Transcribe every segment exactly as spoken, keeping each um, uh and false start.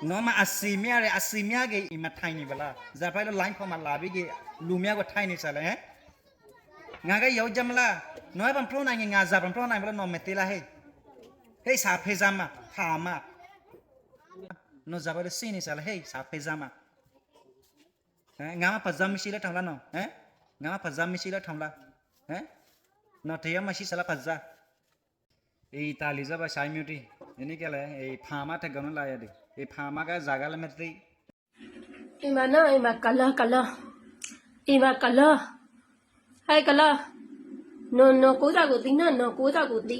နော်မ့ၢ်အစံမ့ၢ်ရယ် အစံမ့ၢ်ဂ့ၤ အံၤမ့ၢ်ထိုင်န့ၣ်ဘၣ်လၢ် ဇာတ်ဖျိလၢ line ဖီမ့ၢ်လာဘၣ်ဂ့ၤ လူမ့ၢ်ဂ့ၤထိုင်န့ၣ်စ့ၢ်လဲၣ် ဟဲ ငါကယုံကြည်မလား နော်ပန်ဖျိနိုင်ဂ့ၤ ငါဇာတ်ပန်ဖျိနိုင်ဘၣ်လၢ နော်မ့ၢ်သ့လၢ်ဟဲ ဟဲ စာဖဲဇာတ်မ့ၢ် ဖးမ့ၢ် နော်ဇာတ်ဖျိလၢစံန့ၣ်စ့ၢ်လဲၣ် ဟဲ စာဖဲဇာတ်မ့ၢ် ဟဲ ငါမ့ၢ်ပဇာတ် မရှိလၢထောင်လၢ်နော် ဟဲ ငါမ့ၢ်ပဇာတ် မရှိလၢထောင်လၢ် ဟဲ နော်တယါမရှိစ့ၢ်လၢပဇာတ် အံၤတၢ်လံၤစၢဘၣ် ဆၢမံတံ ယန့ၣ်ကဲလဲၣ် အံၤဖးမ့ၢ်ထဲကီးနီၢ်လၢ်ယၤဒံး အံၤဖးမ့ၢ်ကစၢ်ဂၤလၢမ့ၢ်သ့ အံၤမ့ၢ်နီၢ် အံၤမ့ၢ်ကလၢ ကလၢ အံၤမ့ၢ်ကလၢ ဟဲကလၢ နီၢ် နီၢ်ကိးတၢ်ကူၣ်သံနီၢ် နီၢ်ကိးတၢ်ကူၣ်သံ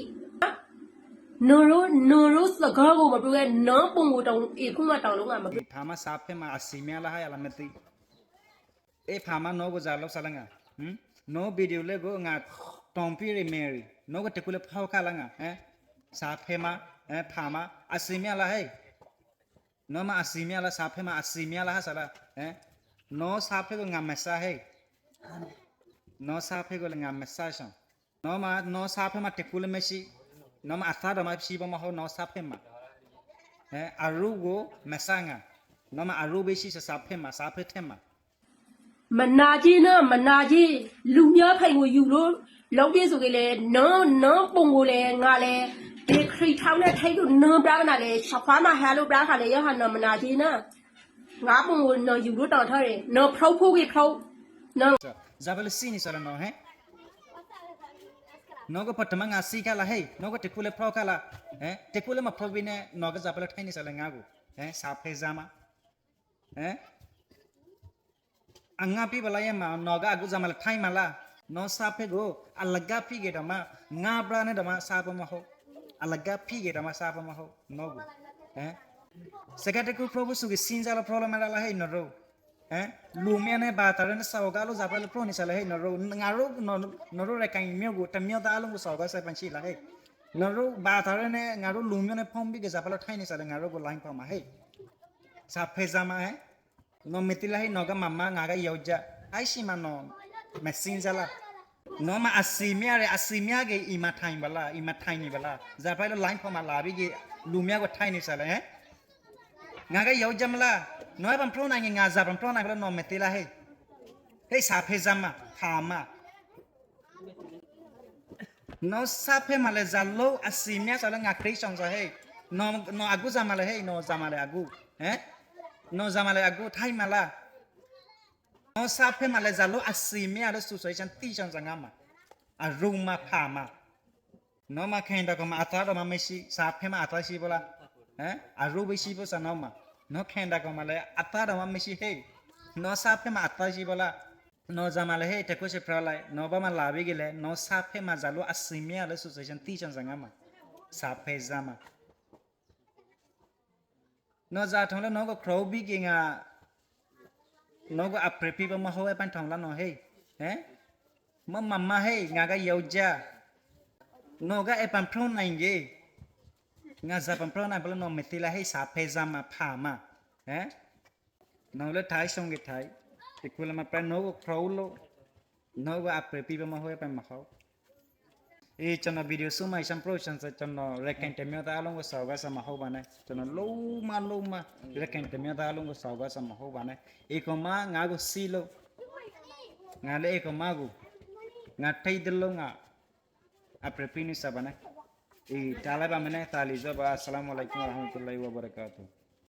နီၢ်ရိ နီၢ်ရိသဂၢၢ်ဂီၢ်မ့ၢ်ပှဲၤ နီၢ်ပိာ်မုၣ်တၢ်အံၤ ဖုမ့ၢ်တၢ်လိၣ်ငါမ့ၢ်ပှဲၤ ဖးမ့ၢ်စာဖဲမ့ၢ် အစံမ့ၢ်လၢ်ဟဲယၤလၢမ့ၢ်သ့ အ့ဖးမ့ၢ်နီၢ်ကစၢ်လိၣ်စ့ၢ်လၢငါ နီၢ် video လၢဂီၢ် ငါ တွင်ပံရံမ့ၢ်ရံ နီၢ်ကတ့ၢ်ကူလၢဖီခါလၢငါ ဟဲ စာဖဲမ့ၢ် ဟဲ ဖးမ့ၢ် အစံမ့ၢ်လၢ်ဟဲ နီၢ်မ့ၢ်အစံမ့ၢ်လၢ် စာဖဲမ့ၢ် အစံမ့ၢ်လၢ်ဟဲစ့ၢ်လၢ ဟဲ နီၢ်စာဖဲကီး ငါ message ဟဲ နီၢ်စာဖဲကီးလၢ ငါ message နီၢ်မ့ၢ် နီၢ်စာဖဲမ့ၢ် တ့ၢ်ကူလၢမ့ၢ်စံ နီၢ်မ့ၢ်အသးဒီးမ့ၢ်စံဘၣ်မ့ၢ်ဟီ နီၢ်စာဖဲမ့ၢ် ဟဲ အရူကီး message ငါ နီၢ်မ့ၢ်အရူဘၣ်စံ စာဖဲမ့ၢ် စာဖဲထဲမ့ၢ် မနုၤက့ၤနီၢ် မနုၤက့ၤ လူမျိုးဖိကို ယူလို့ လုပ်တယ်ဆိုရင်လည်း နော် နော်ပုံကိုလည်း ငါလည်း ဒီခရစ်ထောင်နဲ့ ထိပ်တို့ နော်ပြဿနာလည်း ရှောက်ခါမှ ဟဲလို့ ပြဿနာလည်း ရဟန်းနော် မနုၤက့ၤနီၢ် ငါပုံကို နော် ယူလို့ တောင်းထားတယ် နော် ဖျောက်ဖို့ က့ၤ ဖျောက် နော် ဇာတ်ဖျိလၢစံန့ၣ်စ့ၢ်လဲၣ်နော် ဟဲ နီၢ်ကပထမငါစံခါလၢ် ဟဲ နီၢ်ကတ့ၢ်ကူလၢဖျောက်ခါလၢ် ဟဲ တ့ၢ်ကူလၢမ့ၢ်ဖျောက်ဘၣ်န့ၣ် နီၢ်ကစၢ်ဖဲလၢ ထိုင်န့ၣ်စ့ၢ်လဲၣ် ငါကီး ဟဲ စာဖဲဇာတ်မ့ၢ် ဟဲ အငါဖံးဘၣ်လၢယဲမ့ၢ် နီၢ်ကအကူၣ်ဇာတ်မ့ၢ်လၢ ထိုင်မ့ၢ်လၢ် နီၢ်စာဖဲကီး အလကၢ်ဖံးက့ၤဒီးမ့ၢ် ငါပြၢန့ၣ်ဒီးမ့ၢ် စာဖဲမ့ၢ်ဟီ အလကၢ်ဖံးက့ၤဒီးမ့ၢ် စာဖဲမ့ၢ်ဟီ နီၢ်ကီး ဟဲ စကဲတကူ ဖျိဖို့ စူၢ်က့ၤစံၣ်စၢ်လၢ ဖျိလၢမ့ၢ်ဒၣ်လၢ်ဟဲ နီၢ်ရိ ဟဲ လူမ့ၢ်န့ၣ် ဘၣ်တၢ်ရဲၣ်န့ၣ် စးကီးလၢ ဇာတ်ဖျိလၢ ဖျိန့ၣ်စ့ၢ်လဲၣ် ဟဲ နီၢ်ရိ ငါရိ နီၢ်ရိ ရခိုင်မျိုးကို တစ်မျိုးသားအားလုံးကို စးကီးစဲပန်ချီလၢ်ဟဲ နီၢ်ရိ ဘၣ်တၢ်ရဲၣ်န့ၣ် ငါရိ လူမျိုးန့ၣ် ဖီၣ်ဘၣ်က့ၤ ဇာတ်ဖျိလၢ ထိုင်န့ၣ်စ့ၢ်လဲၣ် ငါရိကီး line ဖီမ့ၢ်ဟဲ စာဖဲဇာတ်မ့ၢ်ဟဲ နီၢ်မ့ၢ်သ့လၢ်ဟဲ နီၢ်ကမၤမ့ၢ် ငါကယုံကြည် ဟဲ စံမ့ၢ်နီၢ် မ့ၢ်စံၣ်စၢ်လၢ် နီၢ်မ့ၢ်အစံမ့ၢ်ရယ် အစံမ့ၢ်ဂ့ၤ အံၤမ့ၢ်ထိုင်ဘၣ်လၢ် အံၤမ့ၢ်ထိုင်န့ၣ်ဘၣ်လၢ် ဇာတ်ဖျိလၢ line ဖီမ့ၢ်လာဘၣ်ဂ့ၤ လူမ့ၢ်ဂ့ၤ ထိုင်န့ၣ်စ့ၢ်လဲၣ် ဟဲ ငါကယုံကြည်မလား နော်ပန်ဖျိနိုင်ဂ့ၤ ငါဇာတ်ပန်ဖျိနိုင်ဘၣ်လၢ နီၢ်မ့ၢ်သ့လၢ်ဟဲ ဟဲ စာဖဲဇာတ်မ့ၢ် ဖးမ့ၢ် နီၢ်စာဖဲမ့ၢ်လၢ ဇာတ်လိၣ်အစံမ့ၢ်စ့ၢ်လၢ ငါ ခရံာ်စံၣ်စ့ၢ်ဟဲ နီၢ် နီၢ်အကူၣ်ဇာတ်မ့ၢ်လၢ်ဟဲ နီၢ်ဇာတ်မ့ၢ်လၢ်အကူၣ် ဟဲ နီၢ်ဇာတ်မ့ၢ်လၢ်အကူၣ် ထိုင်မ့ၢ်လၢ် နီၢ်စာဖဲမ့ၢ်လၢ ဇာတ်လိၣ်အစံမ့ၢ်လၢ စူၢ်စ့ၢ် စံၣ်စ့ၢ်စ့ၢ်ငါမ့ၢ် အရူမ့ၢ် ဖးမ့ၢ် နီၢ်မ့ၢ်ခဲအံၤတၢ်ကီးမ့ၢ် အသးဒီးမ့ၢ်မ့ၢ်စံ စာဖဲမ့ၢ်အသးစံဘၣ်လၢ် ဟဲ အရူဘၣ်စံဘၣ်စ့ၢ်နီၢ်မ့ၢ် နီၢ်ခဲအံၤတၢ်ကီးမ့ၢ်လၢ အသးဒီးမ့ၢ်မ့ၢ်စံဟဲ နီၢ်စာဖဲမ့ၢ်အသးစံဘၣ်လၢ် နီၢ်ဇာတ်မ့ၢ်လၢ်ဟဲ တ့ၢ်ကူစံဖျိလၢ် နီၢ်ဘၣ်မ့ၢ်လာဘၣ်ဂ့ၤလဲၣ် နီၢ်စာဖဲမ့ၢ် ဇာတ်လိၣ်အစံမ့ၢ်လၢ စူၢ်စ့ၢ် စံၣ်စ့ၢ်ငါမ့ၢ် စာဖဲဇာတ်မ့ၢ် နီၢ်ဇာတ်ထောင်လၢ နီၢ်ကီး ခီဘၣ်က့ၤ ငါ နီၢ်ကီး အပြဲးပံပမ့ၢ်ဟီ ဝဲပန်ထောင်လၢ်နီၢ်ဟဲ ဟဲ မ့ၢ်မ့ၢ်မ့ၢ်ဟဲ ငါကယုံကြည် နီၢ်ကအဲၣ်ပန်ဖျိနိုင်ဂ့ၤ ငါဇာတ်ပန်ဖျိနိုင်ဘၣ်လၢ နီၢ်မ့ၢ်သ့လၢ်ဟဲ စာဖဲဇာတ်မ့ၢ် ဖးမ့ၢ် ဟဲ နီၢ်လၢထိုင် ရှုံးက့ၤထိုင် တ့ၢ်ကူလၢမ့ၢ်ပြၢ နီၢ်ကီး ခီလိၣ် နီၢ်ကီး အပြဲးပံပမ့ၢ်ဟီ ဝဲပန်မ့ၢ်ဟီ အံၤ ကျွန်တော် video ဆုံးမ အံၤ ရှမ်း production စ့ၢ် ကျွန်တော် ရခိုင်တစ်မျိုးသားအားလုံးကို စော်ကားစရာမဟုတ်ပါနဲ့ ကျွန်တော် လုံးဝ လုံးဝ ရခိုင်တစ်မျိုးသားအားလုံးကို စော်ကားစရာမဟုတ်ပါနဲ့ အံၤကီးမ့ၢ် ငါကီး စံလိၣ် ငါလၢအံၤကီးမ့ၢ်ကီး ငါထိၣ်တလိၣ် ငါ အပြဲးပံန့ၣ်စ့ၢ်ဘၣ်န့ၣ် အံၤ တၢ်လၢဘၣ်မနုၤ တၢ်လံၤစၢဘၣ် السلام عليكم ورحمة الله وبركاته